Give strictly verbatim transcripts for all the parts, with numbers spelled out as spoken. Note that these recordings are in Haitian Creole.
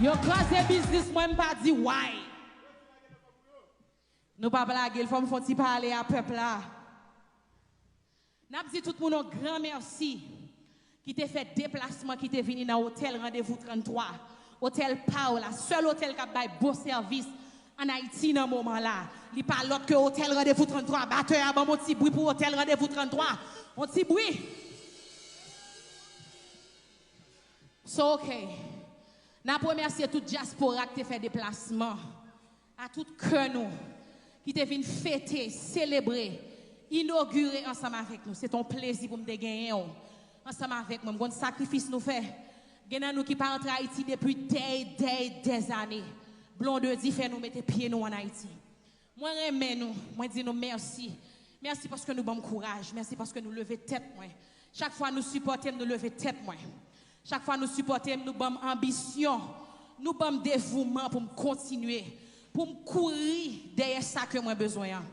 Yo kraze biznis mwen, m pa di why. Nou pa blage l, fò m fè yon ti pale a pèp la. N ap di tout moun yon gran mèsi ki te fè deplasman, ki te vini nan otèl Randevou trannntwa, otèl pa w la, sèl otèl k ap bay bon sèvis ann Ayiti nan moman la. Li pa lòt ke otèl Randevou trannntwa. Batè a, ban m yon ti bri pou otèl Randevou trannntwa. Yon ti bri. So, ok. N ap remèsye tout dyaspora ki te fè deplasman, a tout kè nou ki te vin fete, selebre, inogire ansanm avèk nou. Se te yon plezi pou m te genyen w ansanm avèk mwen. M konn sakrifis nou fè. Gen nan nou ki pa antre Ayiti depi dè, dè, dèzane. Blondedy fè nou mete pye nou ann Ayiti. Mwen renmen nou. Mwen di nou mèsi. Mèsi paske nou ban m kouraj. Mèsi paske nou leve tèt mwen. Chak fwa nou sipòte m, nou leve tèt mwen. Chak fwa nou sipòte m, nou ban m anbisyon. Nou ban m devouman pou m kontinye. Pou m kouri dèyè sa ke mwen bezwen an.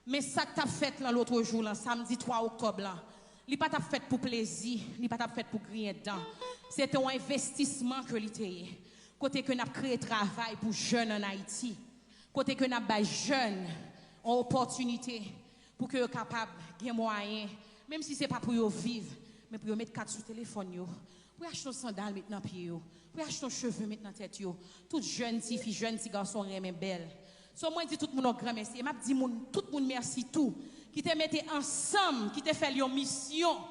Men sa k t ap fèt lan lòt jou lan, samdi twa oktòb lan, li pa t ap fèt pou plezi, li pa t ap fèt pou griyen dan. Se te yon envestisman ke li te ye. Kote ke n ap kreye travay pou jèn ann Ayiti. Kote ke n ap bay jèn yon opòtinite pou ke yo kapab gen mwayen, menm si se pa pou yo viv, men pou yo met kat sou telefòn yo, pou yo achte yon sandal met nan pye yo, pou yo achte yon cheve met nan tèt yo. Tout jèn tifi, jèn ti gason renmen bèl. So, mwen di tout moun yon gran mèsi. E m ap di moun, tout moun mèsi tou, ki te mete ansanm, ki te fè l yon misyon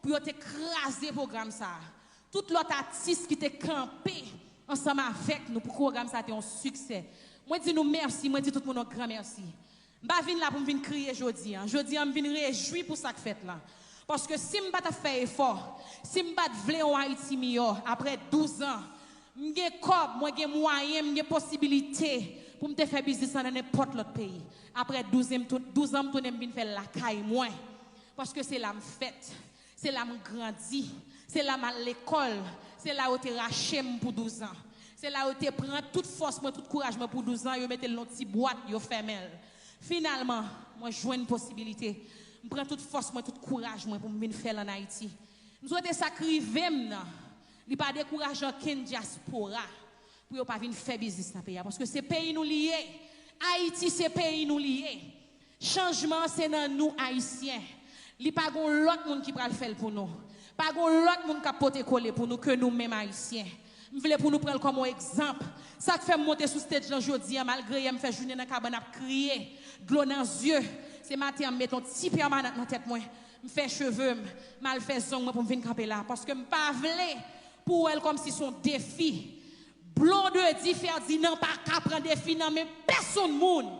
pou yo te kraze pwogram sa a. Tout lòt atis ki te kanpe ansanm avèk nou pou pwogram sa a te yon siksè. Mwen di nou mèsi, mwen di tout moun yon gran mèsi. M pa vin la pou m vin kriye jodi a. Jodi a, m vin rejwi pou sa k fèt la. Paske si m pa t ap fè efò, si m pa t vle yon Ayiti miyò, apre douz an, m gen kòb, mwen gen mwayen, m gen posibilite pou m te fè biznis lan nan nenpòt lòt peyi. Apre douz an, m tou-, douz an, m tounen m vin fè l lakay mwen. Paske se la m fèt. Se la m grandi. Se la m al lekòl. Se la yo te rache m pou douz an. Se la yo te pran tout fòs mwen, tout kouraj mwen pou douz an, yo mete l nan ti bwat, yo fèmen l. Finalman, mwen jwenn posibilite. M pran tout fòs mwen, tout kouraj mwen pou m vin fè l ann Ayiti. M swete sa k rive m nan, li pa dekouraje ankenn dyaspora pou yo pa vin fè biznis nan peyi a. Paske se peyi nou li ye. Ayiti se peyi nou li ye. Chanjman an se nan nou Ayisyen. Li pa gon lòt moun ki pral fè l pou nou. Pa gon lòt moun k ap pote kole pou nou ke nou menm Ayisyen. M vle pou nou pran l kòm yon egzanp. Sa k fè m monte sou stage lan jodi a, malgre yè m fè jounen nan kabann ap kriye, dlo nan zye, se maten an m mete yon ti pèmanant nan tèt mwen. M fè cheve m, m al fè zong mwen pou m vin kanpe la. Paske m pa vle pou w wè l kòmsi se yon defi. Blondedy Ferdinand pa ka pran defi nan men pèsonn moun.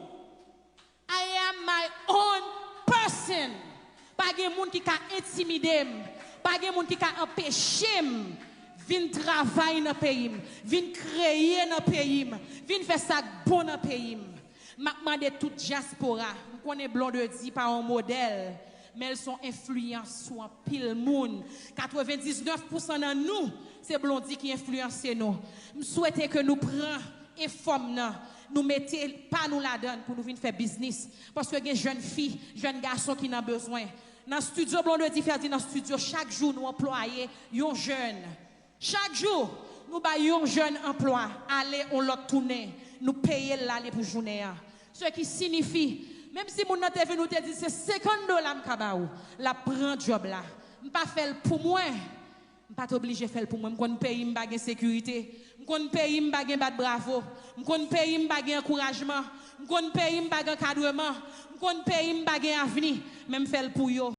I am my own person. Pa gen moun ki ka entimide m. Pa gen moun ki ka anpeche m vin travay nan peyi m, vin kreye nan peyi m, vin fè sa k bon nan peyi m. M ap mande tout dyaspora, m konnen Blondedy pa yon modèl, men l se yon enfliyans sou anpil moun. Katrevendiznèf pousan nan nou, se Blondy ki enfliyanse nou. M swete ke nou pran efò m nan, nou mete pa nou ladan l pou nou vin fè biznis. Paske gen jèn fi, jèn gason ki nan bezwen. Nan estidyo Blondedy Ferdinand Studio, chak jou nou anplwaye yon jèn. Chak jou, nou bay yon jèn anplwa, ale yon lòt tounen, nou peye l l ale pou jounen an. Se ki sinifi, menm si moun nan te vin ou te di se senkant dola m ka ba ou, l ap pran djòb la. M pa fè l pou mwen. M pa t oblije fè l pou mwen. M konn peyi m pa gen sekirite. M konn peyi m pa gen bat bravo. M konn peyi m pa gen ankourajman. M konn peyi m pa gen ankadreman. M konn peyi m pa gen avni. Men m fè l pou yo.